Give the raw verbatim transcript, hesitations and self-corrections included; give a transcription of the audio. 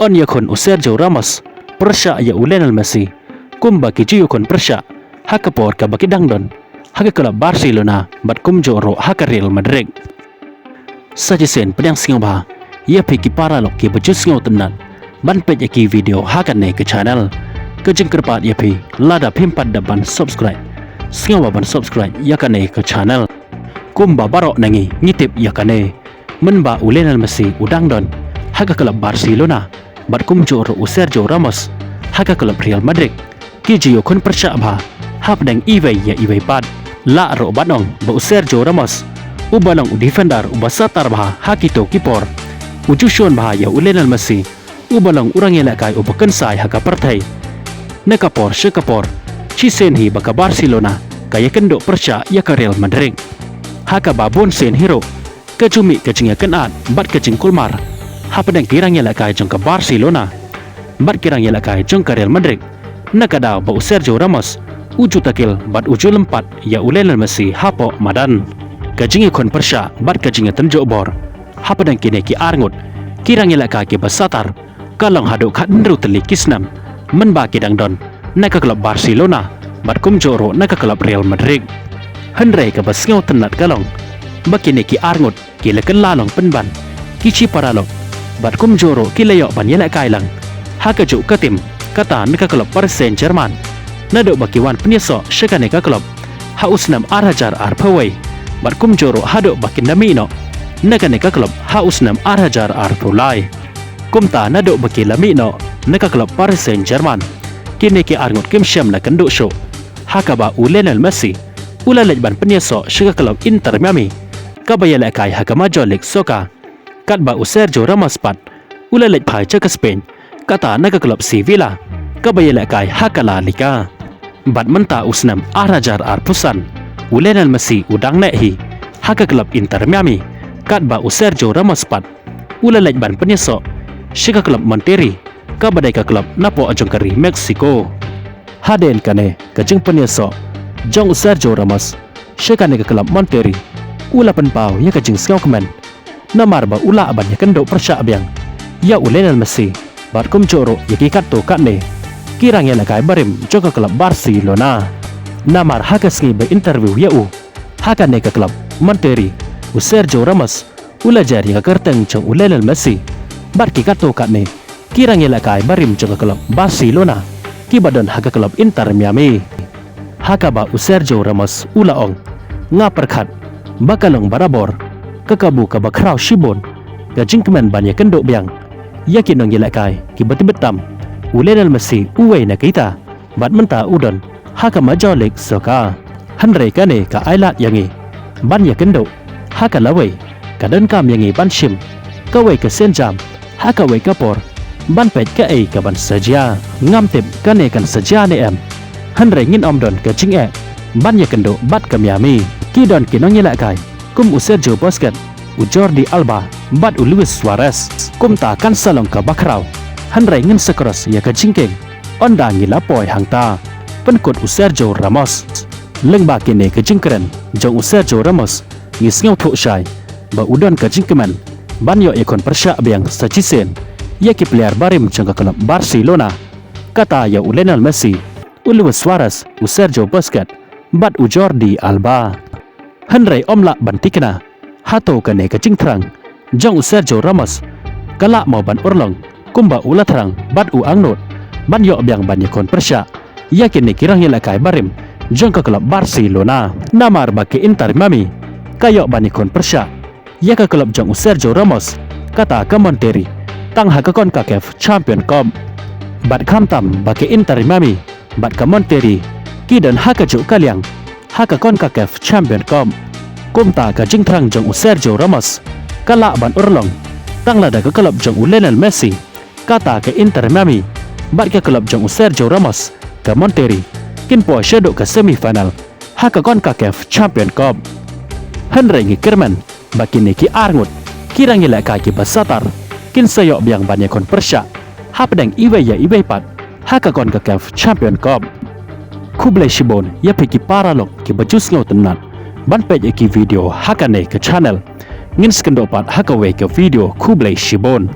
yn ïakhun u Sergio Ramos pyrshah ïa u Lionel Messi, kumba ki ju ïakhun pyrshah ha ka por kaba ki dang don ha ka klub Barcelona bad kumjuh ruh ha ka Real Madrid. Sa shisien pdiang sngewbha ïa phi ki paralok kiba ju sngewtynnat ban peit ïa ki video ha kane ka channel. Ka jingkyrpad ïa phi, lada phim pat dep ban subscribe, sngewbha ban subscribe ïa kane ka channel. Kumba baroh na ngi ngi tip ïa kane, mynba u Lionel Messi u dang don ha ka klub Barcelona bad kumjuh ruh u Sergio Ramos ha ka klub Real Madrid, ki ju ïakhun pyrshah bha hapdeng iwei ïa iwei pat. Lah ruh ban ong ba u Sergio Ramos, uba long u defender uba satar bha ha kito ki por, u ju shun bha ïa u Lionel Messi, uba long u rangïalehkai uba kynsai ha ka pyrthei. Na ka por sha ka por, shisien hi ba ka Barcelona ka ïakynduh pyrshah ïa ka Real Madrid, ha kaba bun sien hi ruh ka ju mih ka jingïakynad bad ka jingkulmar hapdeng ki rangïalehkai jong ka Barcelona bad ki rangïalehkai jong ka Real Madrid, na ka daw ba u Sergio Ramos u ju tackle bad u ju lympat ïa u Lionel Messi hapoh madan. Ka jingïakhun pyrshah bad ka jingïatynjuh bor hapdeng kine ki arngut ki rangïalehkai kiba satar ka long haduh khathynriew tylli ki snem mynba ki dang don na ka klub Barcelona bad kumjuh ruh na ka klub Real Madrid. Hynrei kaba sngewtynnat ka long ba kine ki arngut ki la kylla long pynban ki shi paralok bad kumjuh ruh ki la ïoh ban ïalehkai lang ha kajuh ka tim, kata na ka klub Paris Saint-Germain, naduh ba ki wan pynïasoh sha kane ka klub ha u snem ar hajar arphew wei bad kumjuh ruh haduh ba kin da mih noh na kane ka klub ha u snem ar hajar arphew lai. Kumta naduh ba ki la mih noh na ka klub Paris Saint-Germain, kine ki arngut kim shym la kynduh shuh, ha kaba u Lionel Messi u la leit ban pynïasoh sha ka klub Inter Miami, kaba ïalehkai ha ka Major League Soccer, katba u Sergio Ramos pat u la leit phai sha ka Spain, kata na ka klub Sevilla, kaba ïalehkai ha ka La Liga. Bad mynta u snem ar hajar arphew san, u Lionel Messi u dang neh hi ha ka klub Inter Miami, katba u Sergio Ramos pat u la leit ban pynïasoh sha ka klub Monterrey, kaba dei ka klub napoh jong ka ri Mexico. Hadien kane ka jingpynïasoh jong u Sergio Ramos sha kane ka klub Monterrey, u la pynpaw ïa ka jingsngewkmen, namar ba u lah ban ïakynduh pyrshah biang ïa u Lionel Messi bad kumjuh ruh ïa ki katto katne ki rangïalehkai barim jong ka klub Barcelona. Namar ha ka sngi ba interview ïa u ha kane ka klub Monterrey, u Sergio Ramos u la jer ïa ka kyrteng jong u Lionel Messi bad ki katto katne ki rangïalehkai barim jong ka klub Barcelona kiba don ha ka klub Inter Miami, ha kaba u Sergio Ramos u la ong, nga pyrkhat ba ka long barabor ka kabu kaba khraw shibun ka jingkmen ban ïakynduh biang ïa ki nongïalehkai kiba tbit tam, u Lionel Messi uwei na kita bad mynta u don ha ka Major League Soccer. Hynrei kane ka ailad ïa ngi ban ïakynduh ha ka lawei, ka donkam ïa ngi ban shim kawei ka sienjam ha kawei ka por ban peit kaei ka ban sa jia. Ngam tip kane kan sa jia ne em, hynrei ngin ym don ka jingeh ban ïakynduh bad ka Miami. Ki don ki nongïalehkai kum u Sergio Busquets, u Jordi Alba bad u Luis Suarez. Kumta kan sa long kaba khraw, hynrei ngin sa cross ïa ka jingkieng ynda ngi la poi hangta, pynkut u Sergio Ramos. Lyngba kine ki jingkren jong u Sergio Ramos, ngi sngewthuh shai ba u don ka jingkmen ban ïoh ïakhun pyrshah biang sa shisien ïa ki player barim jong ka klub Barcelona, kata ïa u Lionel Messi, u Luis Suarez, u Sergio Busquets bad u Jordi Alba. Hynrei ym lah ban thikna hato kane ka jingthrang jong u Sergio Ramos ka lah mo ban urlong kumba u la thrang bad u angnud ban ïoh biang ban ïakhun pyrshah ïa kine ki rangïalehkai barim jong ka klub Barcelona. Namar ba ka Inter Miami ka ïoh ban ïakhun pyrshah ïa ka klub jong u Sergio Ramos, kata ka Monterrey, tang ha ka CONCACAF Champion Cup. Bad khamtam ba ka Inter Miami bad ka Monterrey ki don ha kajuh ka liang ha ka CONCACAF Champion Cup, kumta ka jingthrang jong u Sergio Ramos ka lah ban urlong tang lada ka klub jong u Lionel Messi, kata ka Inter Miami, bad ka klub jong u Sergio Ramos, ka Monterrey, kin poi shaduh ka semi final ha ka CONCACAF Champion Cup. Hynrei ngi kyrmen ba kine ki arngut ki rangïalehkai kiba satar kin sa ïoh biang ban ïakhun pyrshah hapdeng iwei ïa iwei pat ha ka CONCACAF Champion Cup. Khublei shibun ïa phi ki paralok kiba ju sngewtynnat ban peit ïa ki video ha kane ka channel. Ngin sa ïakynduh pat ha kawei ka video. Khublei shibun.